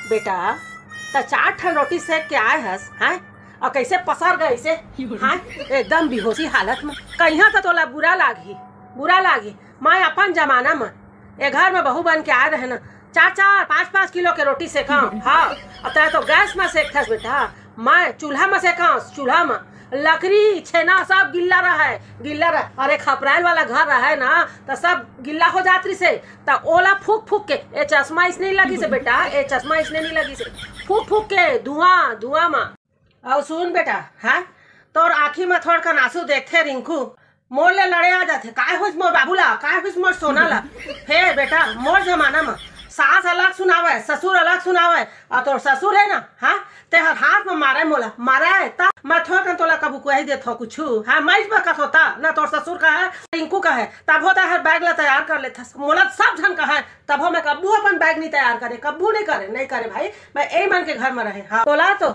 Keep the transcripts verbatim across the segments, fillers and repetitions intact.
बेटा, त चार ठन रोटी सेक के आए हस, हैं? अउ कइसे पसर गइसे, हैं? एकदम बेहोशी हालत में। कहिया त तोला बुरा लागही, बुरा लागही। मैं अपन जमाना में ए घर में बहू बन के आए रहे ना, चार चार, पाँच पाँच किलो के रोटी सेकंव, हाँ। अउ तैं तो गैस में सेकथस बेटा, मैं चूल्हा में सेकंव, चूल्हा में। लकड़ी, छेना सब गिल्ला रहय, गिल्ला रहय। अरे, खपराइल वाला घर रहय ना, त सब गिल्ला हो जात रहिसे। त ओला फूंक फूंक के, ए चश्मा अइसने लगिसे बेटा, ए चश्मा अइसने नइ लगिसे, फूंक फूंक के, धुआं, धुआं म। अउ सुन बेटा, हाँ, तोर आँखी म थोड़कन आंसू देखथे रिंकू, मोर ले लड़े आ जाथे, "काय होइस मोर बाबू ला, काय होइस मोर सोना ला?" हे बेटा, मोर जमाना म सास अलग सुनावय, ससुर अलग सुनावय, अउ तोर ससुर हे ना, हाँ, तेहर हाथ म मारय मोला, मारय, त मैं थोड़कन तोला कभू कहि देथों कुछू, हाँ, मैं बकत हों त, ना तोर ससुर कहय, रिंकू कहय, तभो तेहर बैग ला तैयार कर लेथस, मोला सब झन कहय, तभो मैं कभू अपन बैग नइ तैयार करें, कभू नइ करें, नइ करें भाई, मैं ए मन के घर म रहें, हाँ, तोला तो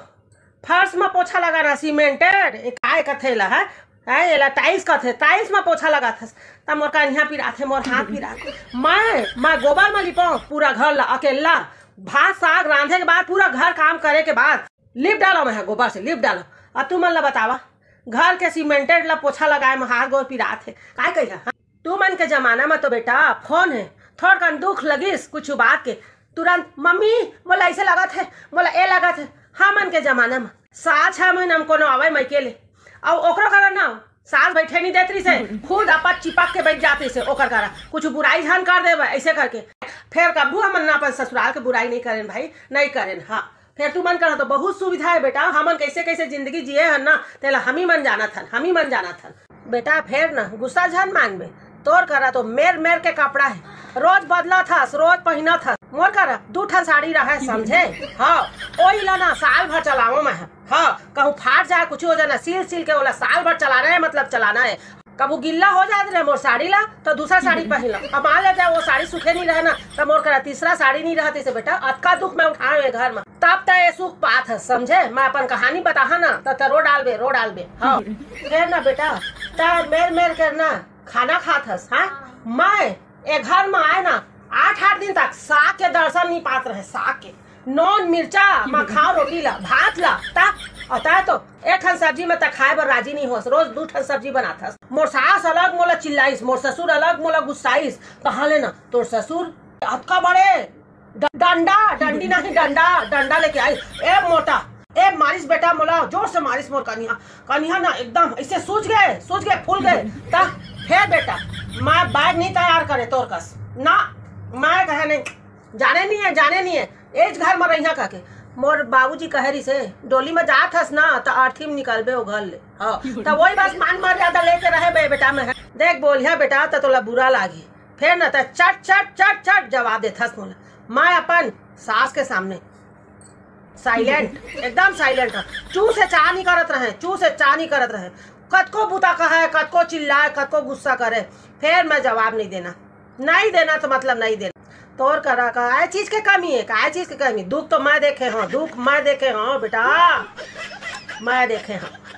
फर्श म पोछा लगाना, सीमेंटेड, ए काय कथे एला, हैं? हैं, एला टाइल्स कथे, टाइल्स म पोछा लगाथस। त मोर कनिहा पिराथे, मोर हाथ पिराथे। मैं, मैं गोबर म लिपंव पूरा घर ला, अकेल्ला। भात साग रांधे के बाद, पूरा घर काम करे के बाद, लिप डालंव मैं ह गोबर से, लिप डालंव। अब तुमन ला बतावा, घर के सीमेंटेड ला पोछा लगाए म हाथ गोड़ पिराथे। काय कहिहा, हाँ? तुमन के जमाना म तो बेटा फोन हे, थोड़कन दुख लगिस कुछू बात के, तुरंत, "मम्मी, मोला अइसे लगत हे, मोला ए लगत हे।" हमन के जमाना म साल छह महीना म कोनो आवय मइके ले, अउ ओकरो करा ना, सास बइठे नइ देत रहिसे, खुद अपन चिपक के बइठ जात रहिसे ओकर करा, कुछू बुराई झन कर देवय, अइसे करके। फेर कभू हमन ना अपन ससुराल के बुराई नइ करेन भाई, नइ करेन, हाँ। फेर तुमन करा तो बहुत सुविधा हे बेटा, हमन कइसे कइसे जिंदगी जिए हन ना, तेला हमी मन जानत हन, हमी मन जानत हन। बेटा, फेर ना गुस्सा झन मानबे, तोर करा तो मेर मेर के कपड़ा हे, रोज बदलत हस, रोज पहिनत हस। मोर करा दू ठन साड़ी रहय, समझे? हाँ, ओही ला ना साल भर चलावंव मैं ह। हाँ, कहूँ फाट जाय, कुछू हो जाय ना, सिल सिल के ओला साल भर चलाना हे, मतलब चलाना हे। कभू गिल्ला हो जात रहे मोर साड़ी ला, त दूसरा साड़ी पहिन लंव। अब मान ले जाय, ओ साड़ी सूखे नइ रहय ना, त मोर करा तीसरा साड़ी नइ रहत, अइसे बेटा, अतका दुख मैं उठाएंव ए घर म। तब तैं ए सुख पात हस, समझे? मैं अपन कहानी बताहूं ना, त तैं रो डालबे, रो डालबे। हाँ। फेर ना बेटा, तैं मेर मेर के ना खाना खात हस, हाँ? मैं ए घर म आए ना, आठ आठ दिन तक साग के दर्शन नइ पात रहें, साग के। नोन मिर्चा म खांव रोटी ला, भात ला, त, अउ तैं तो एक ठन सब्जी म तैं खाए बर राजी नइ होस, रोज दू ठन सब्जी बनाथस। मोर सास अलग मोला चिल्लाइस, मोर ससुर अलग मोला गुस्साइस। कहाँ ले ना तोर ससुर अतका बड़े ड-, डंडा, डंडी नहीं, डंडा, डंडा लेके आइस। ए मोटा, ए मारिस बेटा मोला, जोर से मारिस मोर कनिहा, कनिहा ना एकदम अइसे सूज गे, सूज गे, फूल गे। त फेर बेटा, मैं बैग नइ तैयार करें तोर कस ना, मैं कहें नहीं, जाने नइ हे, जाने नइ हे, एच घर म रहिहा कहिके। मोर बाबूजी कहे रहिसे, "डोली म जात हस ना, त अर्थी म निकलबे ओ घर ले।" हाँ, त ओही बस मान मर्यादा लेके रहे बे बेटा मैं। देख बोलिहा बेटा, त तोला बुरा लागही। फेर ना त चट, चट, चट, चट जवाब देथस मोला। मैं अपन सास के सामने साइलेंट, एकदम साइलेंट हंव। चू से चाह नइ करत रहें, चू से चाह नइ करत रहें। कतको बुता कहय, कतको चिल्लाय, कतको गुस्सा करे, फेर मैं जवाब नइ देना। नइ देना त मतलब नइ देना। तोर करा काय चीज के कमी हे, काय चीज के कमी? दुख तो मैं देखे हंव, दुख मैं देखे हंव बेटा, मैं देखे हंव।